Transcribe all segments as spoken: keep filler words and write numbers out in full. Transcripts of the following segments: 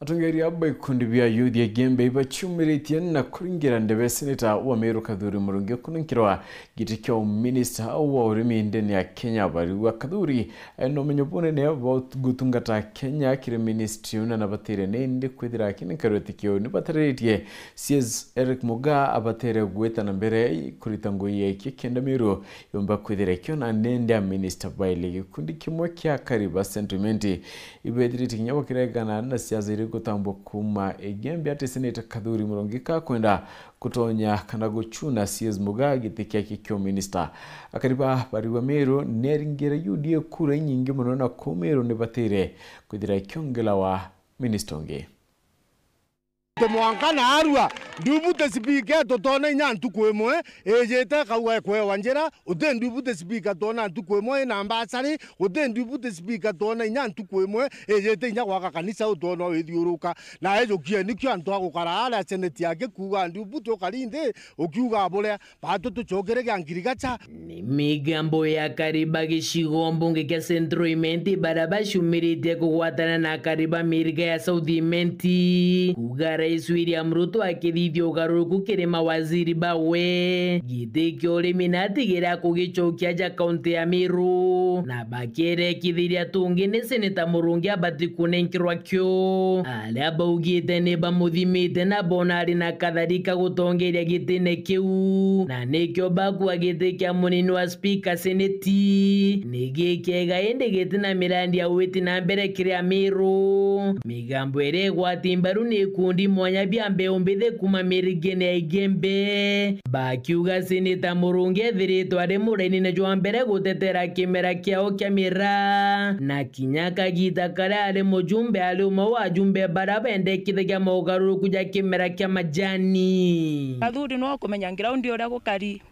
Atongeria ba ikundi bia youth ya Igembe ibaciumiritie na kuringira ndebe seneta wa Meru Kathuri Murungi kunenkirwa giti kia uminista wa urimi ndene ya Kenya. Bariuga Kathuri ena umenyo bunene bwa gutungata Kenya kiri ministry una na batire nindi kwithira akinenkerwa itikio ni batariritie C S Eric Mugaa abatere gwita na mbere kurita ngugi ya ikia kenda Meru yomba kwithira ikiona nende a minister baile. Gikundi kimwe kia Kariba Sentiment ibethirite kinya bakiregana na siasa iri gutambwa kuuma Igembe ati seneta Kathuri Murungi kakwenda gutonya kana gucuna C S Mugaa giti kiake kia uminista. Akariba bariuga Meru neringire U D A kura inyingi mono na kuu Meru ni batire kwithira ikiongelawa minista ungi. Ti mwanka naarua, ndiubuti spika tutona inya ntuku imwe ijite ikauga ikwewa njira, uti ndiubuti spika twona ntuku imwe ina mbasari, uti ndiubuti spika twona inya ntuku imwe ijite inya gwaka kanisa utwona uithiuruka. Na ejukie nikio antu agukara aria seneti yake kuuga ndiubuti ukari nthi ukiuga buria. Batu tucokere gia ngirigacha. Ni migambo ya Kariba gicigo mbunge kia Central Imenti baria baciumiritie kugwatana na Kariba miriga ya South Imenti, kuuga Rais William Ruto akithithia ugaruruku kiri mawaziri bawe, giti kia urimi na atigire akugicokia aja kaunti ya Meru, na bakirekithiria tungi ni seneta Murungi abati kunenkerwa kio. Aria baugite ni bamuthimite na bona ari na kathari ka gutongeria gitine kiu, na nikio bakua giti kia munini wa spika seneti. Ni gikiega indi giti na mirandi ya witi na mbere kiri Amiru. Migambo iria igwati mbaru ni ikundi mwanya bia mbeu mbithi kuma mirigene ya Igembe, bakiuga seneta Murungi ethiritwe ari muraini jwa mbere gutetera kimera kiao kia miraa, na kinya kagita karia ari mujumbe ari umwe wa ajumbe baria bendekithagia maugaruruku ja kimera kia majani. Kathuri nwe ukumenya ngiraundi uria gukari.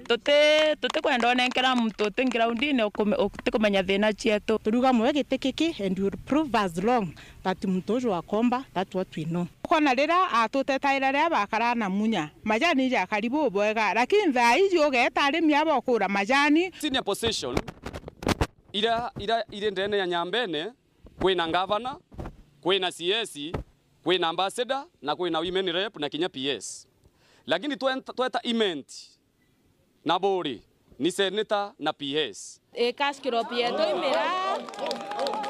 Tuti, tutikwenda unenkera muntu uti ngiraundine ukume-, utikumenya thina cietu. Turiuga mwe giti kiki and you will prove us wrong that muntu uju akomba, that what we know. Ukona riria atutetaira riria bakara na munya, majani jakari bubwega, lakini thaa iji ugeta arimi aba ukura majani. Senior position ira, ira iri ndene ya Nyambene, kwina ngavana, kwina C S, kwina ambassador, na kwina women rep, na kinya P S. Lakini twenta, tweta Imenti na Buri, ni senator na P S. I cash crop yetu i miraa.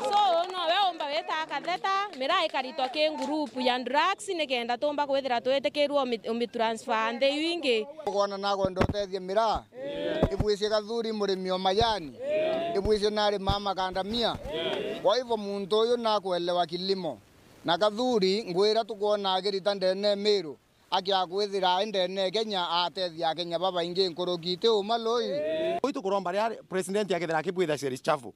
So, nowe umba wita katheta, miraa ikaritwa ki ngurupu ya drugs, nikenda tumba kwithira twitikirwe umi-, umitransfer nthi iu ingi. Ukona nakwenda utethia miraa, ibwicie Kathuri murimi o majani, ibwicie nari mama kandamia. Kwa hivyo muntu uyu nakwelewa kilimo. Na Kathuri, ngwira tukwona agirita ndene Miru, akiakwithira ai ndene Kenya, atethia Akenya babaingi nkuruki, ti uma lui? Ui tukuromba riria president akethira akibwitha shares chafu,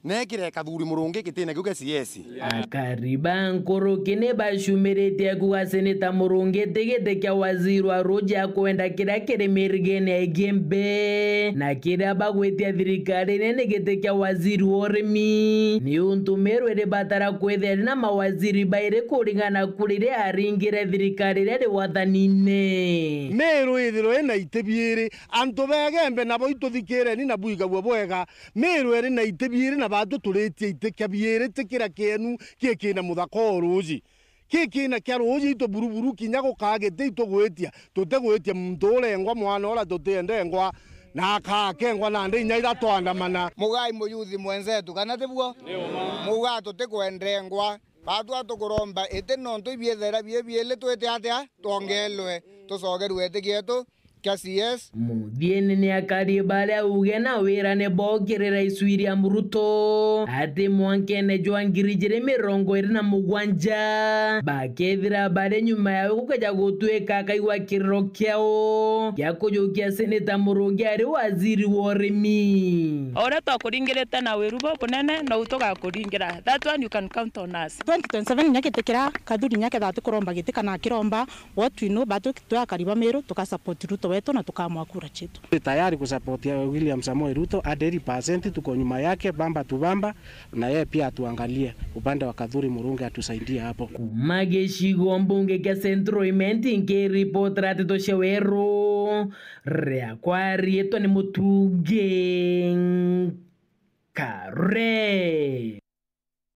nekire Kathuri Murungi gitine kiu kia C S. Akari ba nkuruki ni bacumiritie kuga seneta Murungi ti giti kia waziri wa ruji akwenda kiria kiri mirigene ya Igembe, na kiria bagwitia thirikari ni giti kia waziri wa urimi, ni untu Miru iribatara kwithira iri na mawaziri bairi kuringana ku riria aringire thirikari iria iri wathanine. Miru ithirwe ina iti biiri, antu ba Igembe nabo ituthikireni na bwigagua bwega. Miru iri na iti biiri na batu turitie iti kia biiri ti kiria kienu kikina muthaka o ruji. Kikina kia ruji itu buruburu kinya gukaa giti itugwitia, tutigwitia muntu urengwa mwana uria tutiendengwa na akakengwa nandi inya ira twandamana. Mugai muyuthi mwenzetu, kana tiguo? Mugaa tutikwendengwa. Baatwa tukuromba iti nontu ibiethera bie biili twite atia? Twongelwe, tucokerwe iti kietu kia C S. Muthiene ni akari baria uge na wira ni bookire Rais William Ruto ati mwankene jwa ngiri ijiri mirongo iri na mugwanja bakethira bari nyuma yawe gukeja gutuika akaigua kiriro kiao gia kujukia seneta Murungi ari waziri wa urimi. O uria twakuringirite na wiru bubunene, nou tugakuringira. That one you can count on us. Twenty twenty-seven inya giti kiria Kathuri inya kethaa atikuromba giti kana akiromba, what we know, but twi akari ba Miru, tuka support Ruto wetu na tukamwa kura cietu. Twi tayari ku support ya William Samoei Ruto a daily percent, tuko nyuma yake, bamba tu bamba, na yeye pia atuangalie upande wa Kathuri Murungi atusaidie hapo. Kuma gicigo mbunge kia Central Imenti, nkiripotera nteto cia Weru, riakwa riitwa ni Mutungi Kare.